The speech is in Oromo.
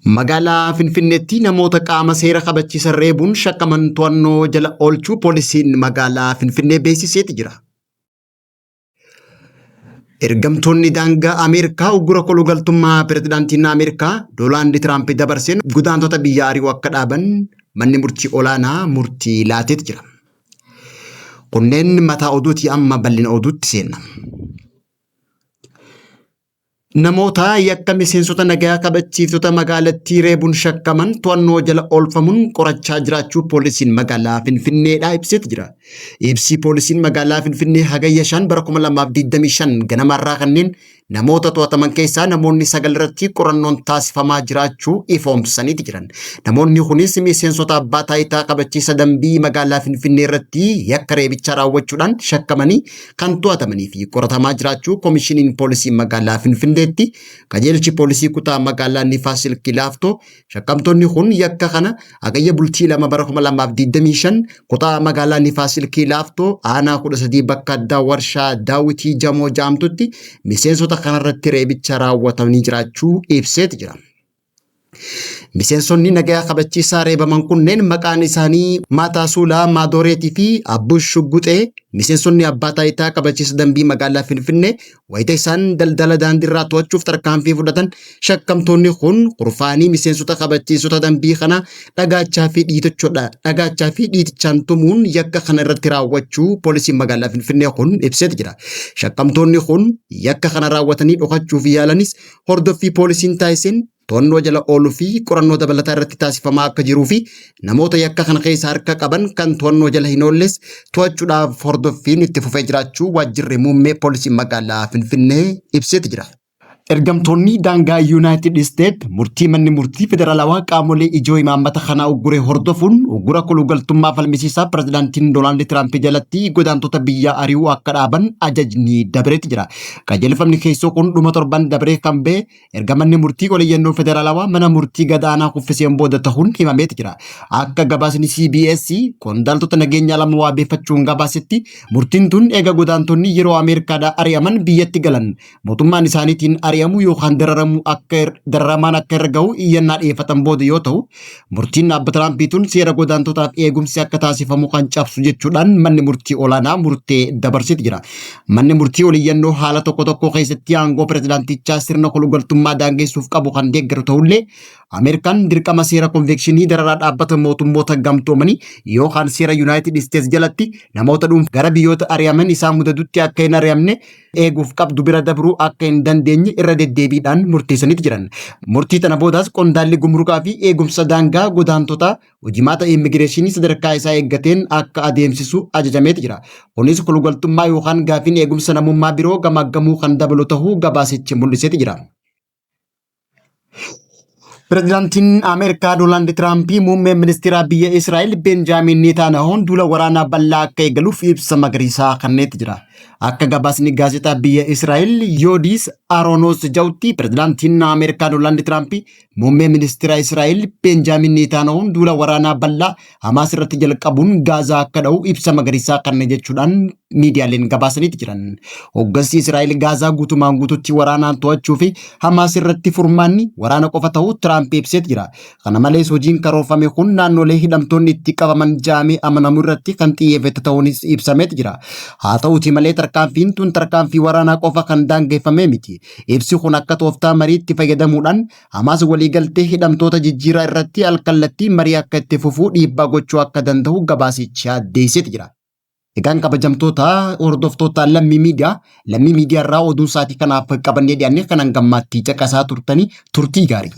Magaalaa Finfinneetti namoota qaama seera kabachiisan reebuun shakkaman to'annoo jala oolchuu poolisiin magaalaa Finfinnee beeksiseeti jira. Ergamtoonni daangaa Ameerikaa uggura kolugaltummaa pirezidaantiin Ameerikaa Doonaald Tiraamp dabarseen godaantota biyya ari'uu akka dhaaban manni murtii olaanaa murtii laateeti jira. Kunneen mataa oduuti amma bal'ina oduutti seenna. Namoota yakka miseensota nagaa kabachiiftota magaalattii reebuun shakkaman to'annoo jala oolfamuun qorachaa jiraachuu poolisiin magaalaa Finfinneedhaa ibseeti jira. Ibsi poolisiin magaalaa Finfinnee hagayya 5 bara 2025 ganamarraa kanneen namoota to'ataman keessaa namoonni 9 irratti qorannoon taasifamaa jiraachuu ifoomsaniiti jiran. Namoonni kunis miseensota abbaa taayitaa kabachiisa dambii magaalaa Finfinnee irratti yakka reebichaa raawwachuudhaan shakkamanii kan to'atamanii fi qoratamaa jiraachuu Komishiniin Poolisii Magaalaa Finfinneetti qajeelchi poolisii kutaa magaalaa Nifaas Silkii Laaftoo shakkamtoonni kun yakka kana Hagayya bultii 2 bara 2025 kutaa magaalaa Nifaas Silkii Laaftoo aanaa 13 bakka addaa warshaa Daawitii Jamoo jedhamtutti miseensota kanarratti reebicha raawwatamanii jiraachuu ibseeti jira. Miseensonni nagaa kabachiisaa reebaman kunneen maqaan isaanii Maataa Suulaa Maadooreetii fi Abbush Shugguxee miseensonni abbaa taayitaa kabachiisa dambii magaalaa Finfinnee wayita isaan daldala daandiirraa to'achuuf tarkaanfii fudhatan shakkamtoonni kun kurfaanii miseensota kabachiisota dambii kana dhagaachaa fi dhiitochodha dhagaachaa fi dhiitichaan tumuun yakka kana irratti raawwachuu poolisiin magaalaa Finfinnee kun ibseeti jira. Shakkamtoonni kun yakka kana raawwatanii dhokachuuf yaalanis hordoffii poolisiin taasiseen to'annoo jala ooluu fi qorannoo dabalataa irratti taasifamaa akka jiruu fi namoota yakka kana keessa harka qaban kan to'annoo jala hin oolles to'achuudhaaf hordoffiin itti fufee jiraachuu waajjirri muummee poolisii magaalaa Finfinnee ibseeti jira. Ergamtoonni daangaa Yuunaayitid Isteet murtii manni murtii federaalawaa qaamolee ijoo imaammata kanaa uggure hordofuun uggura kolugaltummaa falmisiisaa pirezidaantiin Doonaald Tiraamp jalatti godaantota biyyaa ari'uu akka dhaaban ajajni dabreeti jira. Qajeelfamni keessoo kun dhuma torban dabree kan ba'e erga manni murtii oliyyannoo federaalawaa mana murtii gadaanaa kuffiseen booda tahuun himameeti jira. Akka gabaasni CBS qondaaltota nageenyaa lama waabeeffachuun gabaasetti murtiin tun eega godaantonni yeroo Ameerikaadhaa ari'aman biyyatti galan mootummaan isaaniitiin ari'amuu yookaan dararamuu akka dararamaan akka irra gahu iyyannaa dhiyeeffatan booda yoo ta'u murtiin Abba Tiraampii tun seera godaantotaaf eegumsi akka taasifamu kan cabsu jechuudhaan manni murtii olaanaa murtee dabarseeti jira. Manni murtii oliyyannoo haala tokko tokko keessatti aangoo pirezidaantichaa sirna kolugaltummaa daangessuuf qabu kan deeggaru ta'ullee Ameerikaan dirqama seera konveekshinii dararaa dhaabbata mootummoota gamtoomanii yookaan seera Yuunaayitid Isteets jalatti namoota dhuunfaa gara biyyoota ari'aman isaan mudatutti akka hin ari'amne eeguuf qabdu bira dabruu akka hin dandeenye irra deddeebiidhaan murteessaniiti jiran. Murtii tana boodaas qondaalli gumrukaa fi eegumsa daangaa godaantotaa Hojimaata immigireeshinii sadarkaa isaa eeggateen akka adeemsisu ajajameeti jira. Kunis kolugaltummaa yookaan gaafiin eegumsa namummaa biroo gamaaggamuu kan dabalu tahuu gabaasichi mul'iseeti jira. Pirezidaantiin Ameerikaa Doonaald Tiraampii muummeen ministeeraa biyya Israa'el Beenjaamiin Neetaanahoon duula waraanaa bal'aa akka eegaluuf ibsa magariisaa kenneeti jira. Akka gabaasni gaazexaa biyya Israa'el Yoodiis Aroonoos ja'utti pirezidaantiin Ameerikaa Doonaald Tiraampii Muummee ministeera Israa'el Beenjaamin Neetaanahuun duula waraanaa bal'aa Hamaas irratti jalqabuun Gaazaa akka dha'u ibsa magariisaa kanne jechuudhaan miidiyaaleen gabaasaniiti jiran. Hoggansi Israa'el Gaazaa guutumaan guututti waraanaan to'achuu fi Hamaas irratti furmaanni waraana qofa ta'uu Tiraamp ibseeti jira. Kana malees hojiin karoorfame kun naannolee hidhamtoonni itti qabaman ja'amee amanamu irratti kan xiyyeeffate ta'uunis ibsameeti jira. Haa ta'uuti malee tarkaanfiin tun tarkaanfii waraanaa qofa kan daangeffame miti. Ibsi kun akka tooftaa mariitti fayyadamuudhaan Hamaas waliigaltee hidhamtoota jijjiiraa irratti alkallattiin marii akka itti fufuu dhiibbaa gochuu akka danda'u gabaasichi addeesseeti jira. Egaan kabajamtoota hordoftoota Lammii Miidiyaa, Lammii Miidiyaa irraa oduun sa'aatii kanaaf qabannee dhiyaanne kan hangammaatti caqasaa turtanii turtii gaarii.